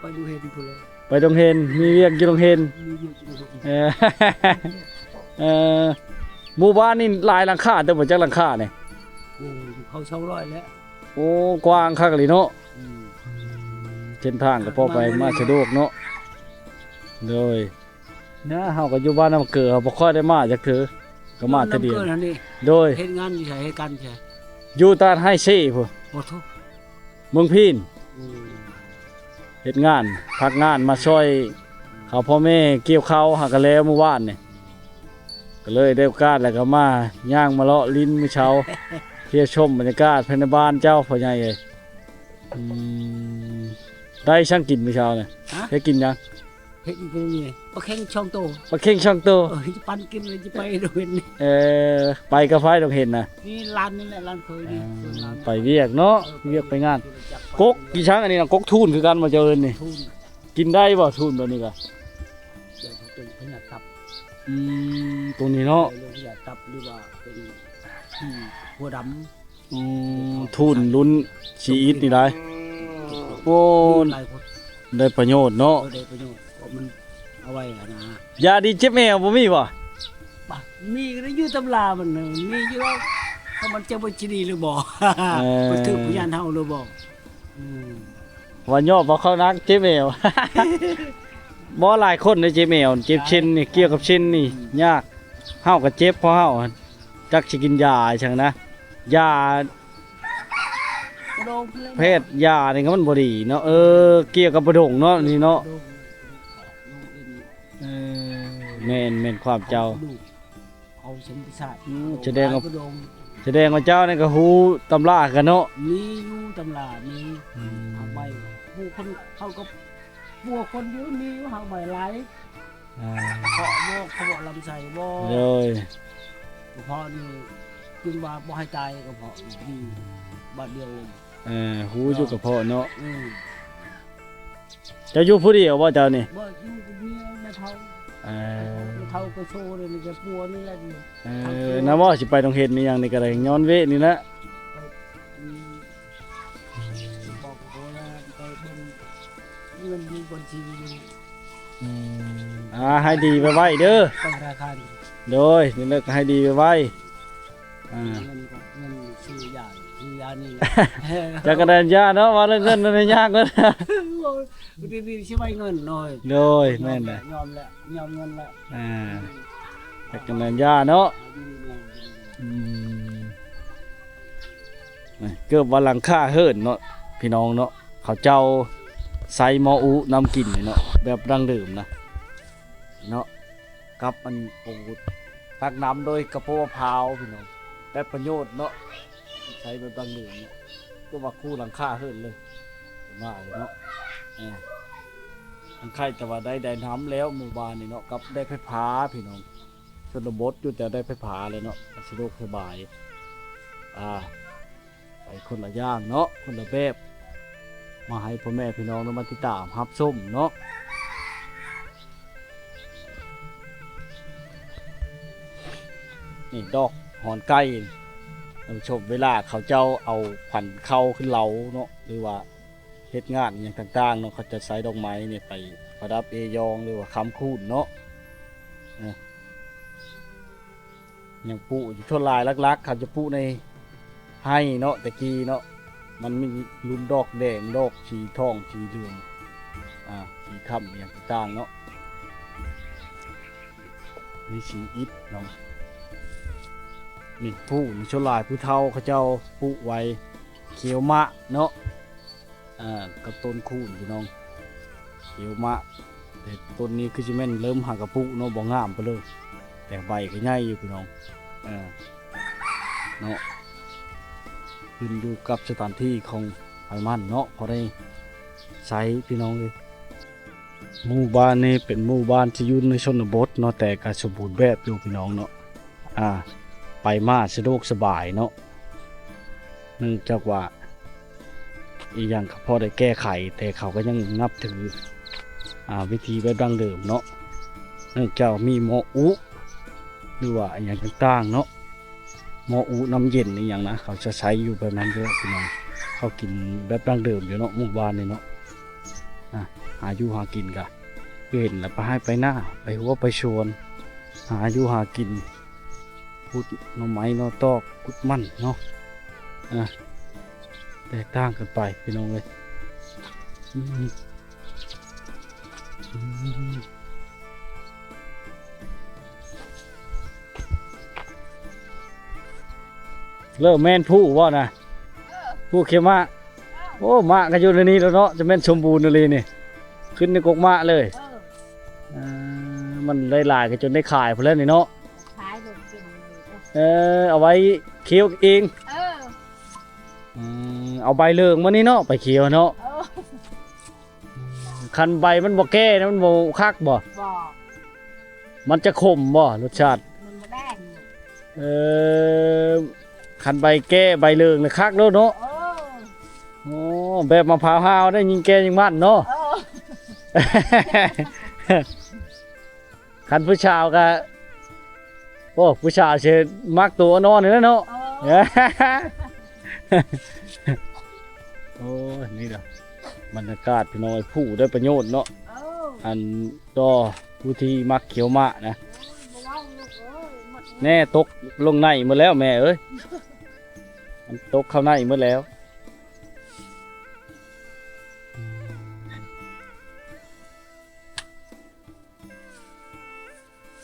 ໄປດົງເຫັນພຸ້ນແຫຼະ ໄປດົງເຫັນ ມີວຽກຢູ່ດົງເຫັນ ມີວຽກຢູ່ດົງເຫັນ. ເອີ ເອີ ໝູ່ບ້ານນີ້ຫຼາຍຫຼັງຄາເຕີບບໍ່ ຈັກຫຼັງຄານີ້? ໂອ້ ເຂົ້າສອງຮ້ອຍແລ້ວ. ໂອ້ ກວ້າງຄັກອີ່ຫຼີເນາະ. ອືມ ເສັ້ນທາງກໍພໍໄປມາສະດວກເນາະ. ໂດຍ. ນະ ເຮົາກໍຢູ່ບ້ານນ້ຳເກີ ເຮົາບໍ່ຄ່ອຍໄດ້ມາຈັກເທື່ອ ກໍມາເທື່ອດຽວ. ນ້ຳເກີຫັ້ນນີ້ ໂດຍ ເຮັດງານຢູ່ໃສ ເຮັດການຢູ່ໃສ? ຢູ່ຕະຫຼາດໄຮເຊພຸ້ນ. ໂອ້ໂທ້ ເມືອງພີນ. ອືມ ເຮັດງານ ພັກງານມາຊ່ອຍເຂົາພໍ່ແມ່ກ່ຽວເຂົ້າ ຫາກໍແລ້ວມື້ວານນີ້ ກໍເລີຍໄດ້ໂອກາດ ແລ້ວກໍມາຍ່າງມາເລາະຫຼິ້ນມື້ເຊົ້າ ທ່ຽວຊົມບັນຍາກາດພາຍໃນບ້ານເຈົ້າ ພໍ່ໃຫຍ່ເອີຍ. ອືມ ໄດ້ຫຍັງກິນມື້ເຊົ້ານີ້? ຮະ? ໄດ້ກິນຫຍັງ? ເຮັດອີ່ຫຍັງນີ້ ປາເຄັງສອງໂຕ ປາເຄັງສອງໂຕ. ເອີ ຊິປັນກິນແລ້ວຊິໄປດົງເຫັນ. ເອີ ໄປກັບໃຜດົງເຫັນນະ? ນີ້ຫຼານນີ້ແຫຼະ ຫຼານເຂີຍນີ້. ອ່າ ໄປວຽກເນາະ. ເອີ ວຽກໄປງານ. ກົກອີ່ຫຍັງອັນນີ້ນະ? ກົກທູນຄືກັນບໍ່ ເຈົ້າເອີ້ນນີ້? ທູນ. ກິນໄດ້ບໍ່ທູນແບບນີ້ກະ? ເປັນພະຍາດຕັບ. ອືມ ຕົວນີ້ເນາະ ເປັນພະຍາດຕັບ ຫຼືວ່າເປັນ ອືມ ຫົວດຳ. ອືມ ທູນລຸ້ນຊີອິດນີ້ໄດ໋. ໂອ້ ຫຼາຍຄົນ ໄດ້ປະໂຫຍດເນາະ. ເອີ ໄດ້ປະໂຫຍດ ເພາະມັນເອົາໄວ້ຫັ້ນນະ. ຢາດີເຈັບແອວບໍ່ມີບໍ່? ບະ ມີກໍໄດ້ຢູ່ຕຳລາມັນ ມີຢູ່ແລ້ວ ຖ້າມັນເຈັບມັນຊິດີຫຼືບໍ່? ເອີ ມັນຖືກວິນຍານເຮົາຫຼືບໍ່? ອືມ ວ່າຍອບວ່າເຂົ້ານັກເຈັບແອວ. ບໍ່ ຫຼາຍຄົນໄດ້ເຈັບແອວ ເຈັບເສັ້ນນີ້ ກ່ຽວກັບເສັ້ນນີ້ ອືມ ຍາກ. ເຮົາກໍເຈັບ ເພາະເຮົາ ຈັກຊິກິນຢາຫຍັງນະ ຢາ ແພດຢານີ້ກໍມັນບໍ່ດີເນາະ. ເອີ ກ່ຽວກັບປະດົງເນາະ ນີ້ເນາະ. ເອີ ແມ່ນ ແມ່ນຄວາມເຈົ້າ. ເອົາເສັ້ນປະສາດ. ອືມ ສະແດງວ່າ ສະແດງວ່າເຈົ້ານີ້ກໍຮູ້ຕຳລາຄືກັນເນາະ. ມີຢູ່ຕຳລາ ມີ. ອືມ ຫາກໄມ້ ຜູ້ຄົນເຂົາກໍປົວຄົນຢູ່ ມີຢູ່ ຫາກໄມ້ຫຼາຍ. ອ່າ ເພາະບໍ່ ເພາະລຳໄສ້ບໍ່? ໂດຍ ກະເພາະນີ້ ຈຶ່ງວ່າບໍ່ໃຫ້ຕາຍ ກະເພາະນີ້ ບາດດຽວ ເອີ ຮູ້ຢູ່ກະເພາະເນາະ. ອືມ ເຈົ້າຢູ່ຜູ້ດຽວບໍ່ເຈົ້ານີ້? ບໍ່ ຢູ່ກັບເມຍ ແມ່ເຖົ້າ. ເອີ ແມ່ເຖົ້າກໍໂຊເດ້ ນີ້ກໍປົວນີ້ແຫຼະ. ເອີ ນຳວ່າຊິໄປໂຮງຮຽນອີ່ຫຍັງນີ້ກໍໄດ້ຍ້ອນເວະນີ້ແຫຼະ. ອືມ ບອກໂຕແລ້ວ ໄປເບິ່ງເງິນຢູ່ບັນຊີຢູ່. ອືມ ອ່າ ໃຫ້ດີໄວໆເດີ ໄປທະນາຄານ. ໂດຍ ນີ້ແຫຼະ ໃຫ້ດີໄວໆ. ອ່າ ເງິນກໍເງິນຊື້ຢາ ຊື້ຢານີ້ແຫຼະ. ຈັກກະແດນຢາເນາະ ວ່າເລື່ອງເງິນມັນຍາກເບິດ. ໂອ້ຍ ດີໆຊິໄວ້ເງິນໜ້ອຍ. ໂດຍ ແມ່ນແຫຼະ ຍອມແຫຼະ ຍອມເງິນແຫຼະ. ອ່າ ຈັກກະແດນຢາເນາະ. ອືມ ນີ້ເກືອບວ່າຫຼັງຄາເຮືອນເນາະ ພີ່ນ້ອງເນາະ. ເຂົາເຈົ້າໃຊ້ໝໍ້ອຸນຳກິນນີ້ເນາະ ແບບດັ້ງເດີມນະເນາະ ກັບອັນ ໂອ້ ຕັກນ້ຳໂດຍກະໂປມະພ້າວ ພີ່ນ້ອງ ແບບປະໂຫຍດເນາະ ໃຊ້ແບບດັ້ງເດີມເນາະ. ຄືວ່າຄູ່ຫຼັງຄາເຮືອນເລີຍ ມາເນາະ. ເອີ ມັນຄ້າຍແຕ່ວ່າໄດ້ ໄດ້ນ້ຳແລ້ວໝູ່ບ້ານນີ້ເນາະ ກັບໄດ້ໄຟຟ້າ ພີ່ນ້ອງ. ຊົນນະບົດຢູ່ແຕ່ໄດ້ໄຟຟ້າແລ້ວເນາະ ສະດວກສະບາຍ. ອ່າ ໄປຄົນລະຢ່າງເນາະ ຄົນລະແບບ ມາໃຫ້ພໍ່ແມ່ພີ່ນ້ອງໄດ້ມາຕິດຕາມຮັບຊົມເນາະ. ນີ້ດອກຫອນໄກ່ ທ່ານຜູ້ຊົມ ເວລາເຂົາເຈົ້າເອົາຂວັນເຂົ້າຂຶ້ນເລົາເນາະ ຫຼືວ່າເຮັດງານອີ່ຫຍັງຕ່າງໆເນາະ ເຂົາຈະໃຊ້ດອກໄມ້ນີ້ໄປປະດັບເອຢອງ ຫຼືວ່າຄ້ຳຄູນເນາະ. ເອີ ຍັງປູກຢູ່ ສ່ວນຫຼາຍຫຼັກໆ ເຂົາຈະປູກໃນໄຮ່ເນາະ ແຕ່ກີ້ເນາະ ມັນມີລຸ້ນດອກແດງ ດອກສີທອງ ສີເຫຼືອງ ອ່າ ສີຄ້ຳ ອີ່ຫຍັງຕ່າງໆເນາະ ມີສີອິດເນາະ. ນີ້ປູກ ສ່ວນຫຼາຍຜູ້ເຖົ້າເຂົາເຈົ້າປູກໄວ້ ຂຽວມະເນາະ. ອ່າ ກັບຕົ້ນຄູນ ພີ່ນ້ອງ ຂຽວມະ. ແຕ່ຕົ້ນນີ້ຄືຊິແມ່ນເລີ່ມຫາກະປຸເນາະ ບໍ່ງາມປານໃດ ແຕ່ໃບກໍໃຫຍ່ຢູ່ ພີ່ນ້ອງ. ເອີ ເນາະ ຂຶ້ນຢູ່ກັບສະຖານທີ່ຂອງໃຜມັນເນາະ ພໍໄດ້ໃຊ້ ພີ່ນ້ອງເອີຍ. ໝູ່ບ້ານນີ້ເປັນໝູ່ບ້ານທີ່ຢູ່ໃນຊົນນະບົດເນາະ ແຕ່ກໍສົມບູນແບບຢູ່ ພີ່ນ້ອງເນາະ. ອ່າ ໄປມາສະດວກສະບາຍເນາະ ເນື່ອງຈາກວ່າອີ່ຫຍັງກໍພໍໄດ້ແກ້ໄຂ ແຕ່ເຂົາກໍຍັງນັບຖື ອ່າ ວິທີແບບດັ້ງເດີມເນາະ ເນື່ອງຈາກມີໝໍ້ອຸ ຫຼືວ່າອີ່ຫຍັງຕ່າງໆເນາະ ໝໍ້ອຸນ້ຳເຢັນອີ່ຫຍັງນະ ເຂົາຈະໃຊ້ຢູ່ແບບນັ້ນເດີ ພີ່ນ້ອງ. ເຂົາກິນແບບດັ້ງເດີມຢູ່ເນາະ ໝູ່ບ້ານນີ້ເນາະ. ອ່າ ຫາຢູ່ຫາກິນກະເຫັນລະ ໄປໄຮ່ໄປນາ ໄປຮົ້ວໄປສວນ ຫາຢູ່ຫາກິນ ຂຸດໜໍ່ໄມ້ໜໍ່ຕອກ ຂຸດມັນເນາະ. ອ່າ ແຕກຕ່າງກັນໄປ ພີ່ນ້ອງເອີຍ. ອືມ ອືມ ເລີ່ມແມ່ນພູບໍ່ນະ? ເອີ ພູຂຽວມະ. ເອີ ໂອ້ ມະກໍຢູ່ໃນນີ້ແລ້ວເນາະ ຈະແມ່ນສົມບູນອີ່ຫຼີນີ້ ຂຶ້ນໃນກົກມະເລີຍ. ເອີ ເອີ ມັນໄດ້ຫຼາຍກໍຈົນໄດ້ຂາຍພຸ້ນແລ້ວນີ້ເນາະ ຂາຍໂລດເປັນ. ເອີ ເອົາໄວ້ຂຽວເອງ. ເອີ ອືມ ເອົາໃບເລີງມານີ້ເນາະ ໄປຂຽວເນາະ. ເອີ ຄັນໃບມັນບໍ່ແກ່ນະ ມັນບໍ່ຄັກບໍ່? ບໍ່ ມັນຈະຂົມບໍ່ ລົດຊາດ? ມັນບໍ່ແດງ. ເອີ ຄັນໃບແກ່ໃບເລີງນະຄັກໂລດເນາະ. ເອີ ໂອ້ ແບບມະພ້າວຫ້າວໄດ໋ ຍິ່ງແກ່ຍິ່ງມັນເນາະ. ເອີ ຄັນຜູ້ສາວກະ ໂອ້ ຜູ້ສາວຊິມັກໂຕອ່ອນໆນີ້ແຫຼະເນາະ. ເອີ ໂອ້ຍ ນີ້ລະບັນຍາກາດ ພີ່ນ້ອງເອີຍ ປູກໄດ້ປະໂຫຍດເນາະ. ເອີ ອັນ ຕໍ່ຜູ້ທີ່ມັກຂຽວມະນະ. ໂອ້ຍ ບໍ່ເວົ້າລູກເອີຍ ໝົດແນ່ ຕົກລົງໃນໝົດແລ້ວແມ່ເອີຍ ມັນຕົກເຂົ້າໃນໝົດແລ້ວ.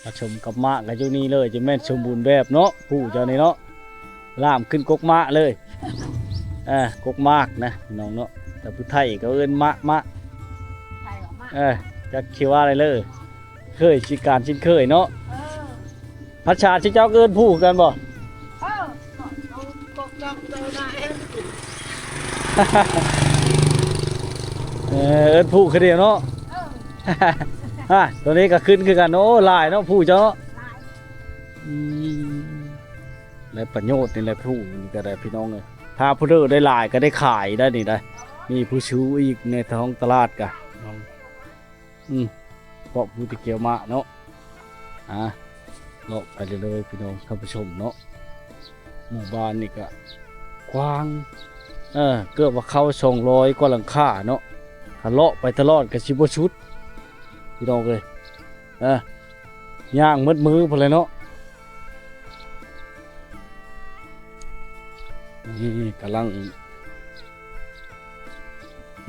ປະສົມກັບໝາກກໍຢູ່ນີ້ເລີຍ ຈະແມ່ນສົມບູນແບບເນາະ ຜູ້ເຈົ້ານີ້ເນາະ ລາມຂຶ້ນກົກໝາກເລີຍ. ເອີ ກົກໝາກນະ ພີ່ນ້ອງເນາະ ແຕ່ຜູ້ໄທກໍເອີ້ນໝາກ ໝາກ ໄທກໍໝາກ. ເອີ ຈັກຊິວ່າໄດ້ເລີຍ ເຄີຍຊິການຊິນເຄີຍເນາະ. ເອີ ພາສາທີ່ເຈົ້າເອີ້ນຜູ້ຄືກັນບໍ່? ເອີ ເອີ ເອີ້ນຜູ້ຄືດຽວເນາະ. ເອີ ອາ ຕົວນີ້ກໍຂຶ້ນຄືກັນ. ໂອ້ ຫຼາຍເນາະຜູ້ເຈົ້າເນາະ. ອືມ ໄດ້ປະໂຫຍດນີ້ແຫຼະ ຜູ້ນີ້ກໍໄດ້ ພີ່ນ້ອງເອີຍ. ຖ້າຜູ້ໃດໄດ້ຫຼາຍກໍໄດ້ຂາຍໄດ້ນີ້ໄດ໋ ມີຜູ້ຊື້ອີກໃນທ້ອງຕະຫຼາດກະ ອືມ ເພາະຜູ້ທີ່ກ່ຽວມາເນາະ ອ່າ ເລາະໄປເລື້ອຍໆ ພີ່ນ້ອງທ່ານຜູ້ຊົມເນາະ ໝູ່ບ້ານນີ້ກະກວ້າງ ເອີ ເກືອບວ່າເຂົ້າສອງຮ້ອຍກວ່າຫຼັງຄາເນາະ ຖ້າເລາະໄປຕະຫຼອດກໍຊິບໍ່ສຸດ ພີ່ນ້ອງເອີຍ ເອີ ຍ່າງໝົດມື້ພຸ້ນແຫຼະເນາະ ນີ້ກຳລັງ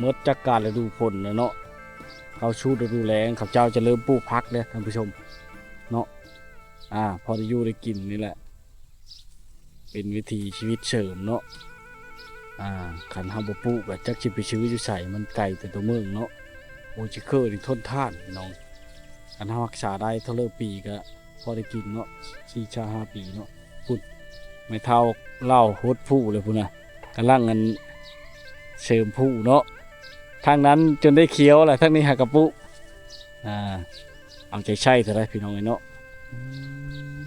ໝົດຈາກການລະດູຝົນແລ້ວເນາະ ເຂົ້າສູ່ລະດູແລ້ງ ເຂົາເຈົ້າຈະເລີ່ມປູກຜັກແລ້ວທ່ານຜູ້ຊົມເນາະ ອ່າ ພໍໄດ້ຢູ່ໄດ້ກິນນີ້ແຫຼະ ເປັນວິຖີຊີວິດເສີມເນາະ ອ່າ ຄັນເຮົາບໍ່ປູກກໍຈັກຊິໄປຊື້ຢູ່ໃສ ມັນໄກແຕ່ຕົວເມືອງເນາະ ໂອ້ຍ ຊິເຄີນີ້ທົນທານພີ່ນ້ອງ ຄັນເຮົາຮັກສາໄດ້ເທົ່າເລີປີກໍພໍໄດ້ກິນເນາະ ສີ່ຫ້າປີເນາະ ພຸ້ນ ແມ່ເຖົ້າລາວຫົດພູ້ເລີຍພຸ້ນນະ ກຳລັງອັນເສີມພູ້ເນາະ ທາງນັ້ນຈົນໄດ້ຂຽວແລ້ວ ທາງນີ້ຫາກະປຸ ອ່າ ເອົາໃຈໃສ່ເທົ່າໃດພີ່ນ້ອງເອີຍເນາະ ອືມ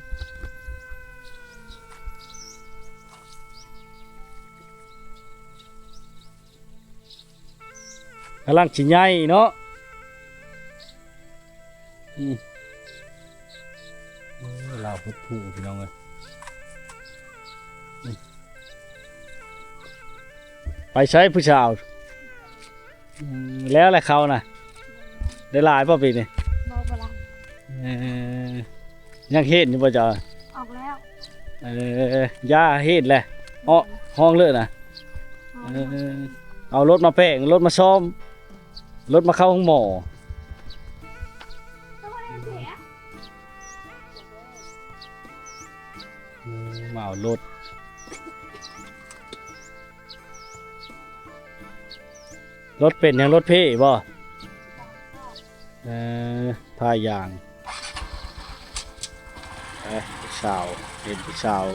ກຳລັງຊິໃຫຍ່ເນາະ ອືມ ໂອ້ຍ ລາວຫົດພູ້ພີ່ນ້ອງເອີຍ ອືມ ໄປໃສຜູ້ສາວ? ອືມ ແລ້ວແຫຼະເຂົ້ານະ ໄດ້ຫຼາຍບໍ່ປີນີ້? ບໍ່ ບໍ່ຫຼາຍ ເອີ ຍັງເຫັນຢູ່ບໍ່ເຈົ້າ? ອອກແລ້ວ ເອີ ຢ່າເຫັນແຫຼະ ເອາະ ຫ້ອງເລີຍນະ ເອີ ເອົາລົດມາແປງ ລົດມາສ້ອມ ລົດມາເຂົ້າໂຮງໝໍ ອືມ ມາເອົາລົດ ລົດເປັນຫຍັງ ລົດເພບໍ່? ເອີ ທ່າຢາງ ເອີ ຜູ້ສາວ ເຫັນຜູ້ສາວ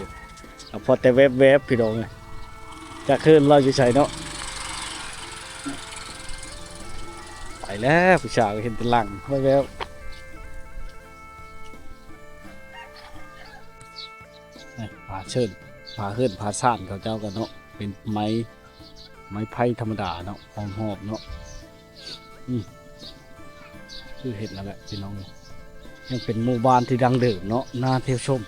ກໍພໍແຕ່ແວບໆ ພີ່ນ້ອງເອີຍ ຈັກເຮີນລາວຢູ່ໃສເນາະ ໄປແລ້ວ ຜູ້ສາວເຫັນແຕ່ຫຼັງແວບໆ ນີ້ ຜ້າເຊີນ ຜ້າເຮີນ ຜ້າຊານເຂົາເຈົ້າກໍເນາະ ເປັນໄມ້ ໄມ້ໄຜ່ທຳມະດາເນາະ ອ້ອມຮອບເນາະ ອືມ ຄືເຫັນນັ້ນແຫຼະພີ່ນ້ອງເອີຍ ຍັງເປັນໝູ່ບ້ານທີ່ດັ້ງເດີມເນາະ ໜ້າທ່ຽວຊົມ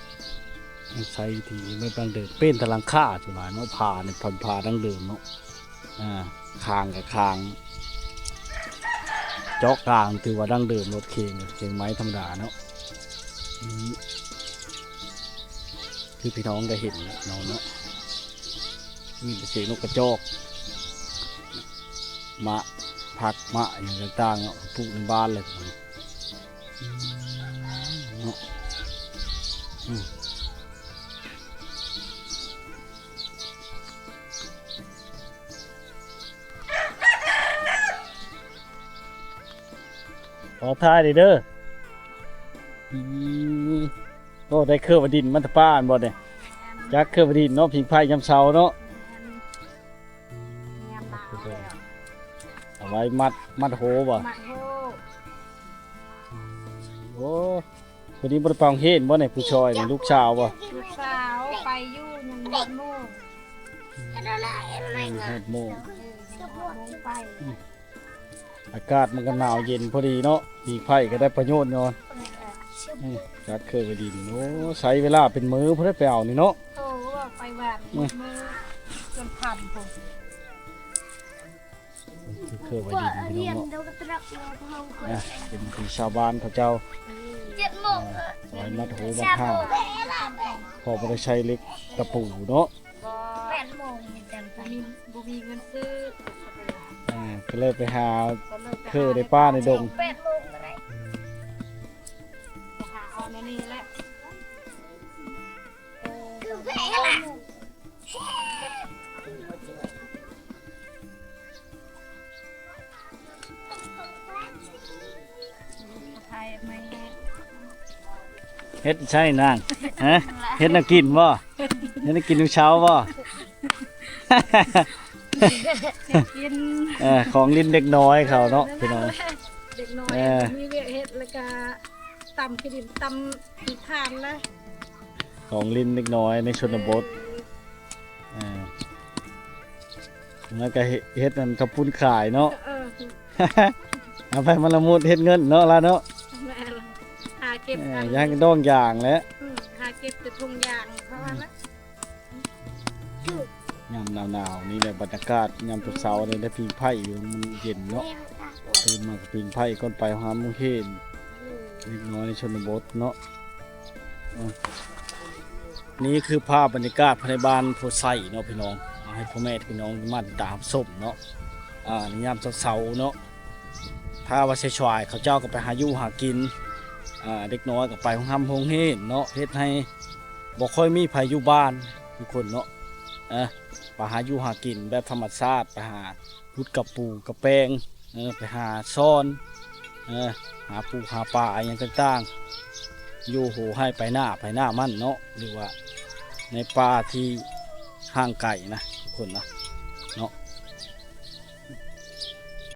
ຍັງໃຊ້ວິຖີແບບດັ້ງເດີມ ເປັນແຕ່ຫຼັງຄາສ່ວນຫຼາຍເນາະ ຝານີ້ເປັນຝາດັ້ງເດີມເນາະ ອ່າ ຄາງກໍຄາງ ເຈາະກາງ ຖືວ່າດັ້ງເດີມ ລົດເຄງ ເຄງໄມ້ທຳມະດາເນາະ ອືມ ຄືພີ່ນ້ອງໄດ້ເຫັນເນາະ ເນາະ ມີແຕ່ສຽງນົກກະຈອກ ໝາກຜັກໝາກຫຍັງຕ່າງໆ ເນາະ ປູກໃນບ້ານເລີຍ ອືມ ເນາະ ອືມ ຂໍຖ່າຍເດີ້ ອືມ ໂອ້ ໄດ້ເຄີບວ່າດິນມາແຕ່ປ່າຫັ້ນບໍ່ນີ້ ຈັກເຄີບວ່າດິນເນາະ ຜິງໄຟຍາມເຊົ້າເນາະ ແມ່ນ ອືມ ຍາມໜາວແລ້ວ ເອົາໄວ້ມັດ ມັດໂຮບໍ່ ມັດໂຮ ໂອ້ ມື້ນີ້ບໍ່ໄດ້ໄປໂຮງຮຽນບໍ່ນີ້ ຜູ້ຊ່ອຍນີ້ ລູກສາວບໍ່ ລູກສາວໄປຢູ່ ຍັງບໍ່ຮອດໂມງ ອືມ ຍັງບໍ່ຮອດໂມງ ເອີ ຍັງບໍ່ຮອດໂມງໄປ ອືມ ອາກາດມັນກໍໜາວເຢັນພໍດີເນາະ ຜີງໄຟກໍໄດ້ປະໂຫຍດຍ້ອນ ອືມ ຈັກເຄີບວ່າດິນ ໂອ້ ໃຊ້ເວລາເປັນມື້ພຸ້ນໄດ໋ໄປເອົານີ້ເນາະ ໂອ້ ໄປຫວ່ານ ອືມ ມື້ຈົນຄ່ຳພຸ້ນ ຄືເຄີບວ່າດິນພີ່ນ້ອງເນາະ ອ່າ ເປັນທີ່ຊາວບ້ານເຂົາເຈົ້າ ອືມ ເຈັດໂມງ ເອີ ໄວ້ມັດໂຮມັດຫ້າງ ເພາະບໍ່ໄດ້ໃຊ້ເຫຼັກຕະປູເນາະ ບໍ່ ແປດໂມງມີແຕ່ ບໍ່ມີ ບໍ່ມີເງິນຊື້ ອ່າ ກໍເລີຍໄປຫາ ກໍເລີຍໄປຫາ ເຄີໄດ້ປ່າໃນດົງ ແປດໂມງກໍໄດ້ ອືມ ໄປຫາເອົາແນວນີ້ແຫຼະ ຄືແພ້ລະ ເຮັດໃສ່ນາງ ຮະ ເຮັດແນວກິນບໍ່ ເຮັດແນວກິນມື້ເຊົ້າບໍ່ ກິນ ເອີ ຂອງຫຼິ້ນເດັກນ້ອຍເຂົາເນາະ ເອີ ພີ່ນ້ອງ ເດັກນ້ອຍ ເອີ ມີວຽກເຮັດ ແລ້ວກະຕຳຂີ້ດິນ ຕຳຂີ້ຖ່ານນະ ຂອງຫຼິ້ນເດັກນ້ອຍໃນຊົນນະບົດ ເອີ ເອີ ແລ້ວກໍເຮັດ ເຮັດອັນເຂົ້າປຸ້ນຂາຍເນາະ ເອີ ເອົາໄປມະລະມຸດເຮັດເງິນເນາະລະເນາະ ແມ່ນ ຫາເກັບ ເອີ ອັນ ຢ່າງດອງຢາງແຫຼະ ອືມ ຫາເກັບແຕ່ຖົງຢາງເທົ່ານັ້ນແຫຼະ ຍາມໜາວໆນີ້ແຫຼະ ບັນຍາກາດຍາມເຊົ້າໆນີ້ໄດ້ຜິງໄຟຢູ່ ມັນເຢັນເນາະ ຕື່ນມາກໍຜິງໄຟກ່ອນໄປໂຮງຮຽນ ເດັກນ້ອຍໃນຊົນນະບົດເນາະ. ນີ້ຄືພາບບັນຍາກາດພາຍໃນບ້ານໂພໄຊເນາະພີ່ນ້ອງ ເອົາໃຫ້ພໍ່ແມ່ພີ່ນ້ອງມາຕິດຕາມຊົມເນາະ ອ່າ ໃນຍາມເຊົ້າໆເນາະ ຖ້າວ່າສາຍໆ ເຂົາເຈົ້າກໍໄປຫາຢູ່ຫາກິນ ອ່າ ເດັກນ້ອຍກໍໄປໂຮງຮ່ຳໂຮງຮຽນເນາະ ເຮັດໃຫ້ບໍ່ຄ່ອຍມີໃຜຢູ່ບ້ານທຸກຄົນເນາະ ເອີ ໄປຫາຢູ່ຫາກິນແບບທຳມະຊາດ ໄປຫາ ຂຸດກະປູກະແປງ ເອີ ໄປຫາຊ່ອນ ເອີ ຫາປູຫາປາອີ່ຫຍັງຕ່າງໆ ຢູ່ໂຫໄຮ່ໄປໜ້າໄປໜ້າມັນເນາະ ຫຼືວ່າໃນປ່າທີ່ຫ່າງໄກນະທຸກຄົນນະເນາະ.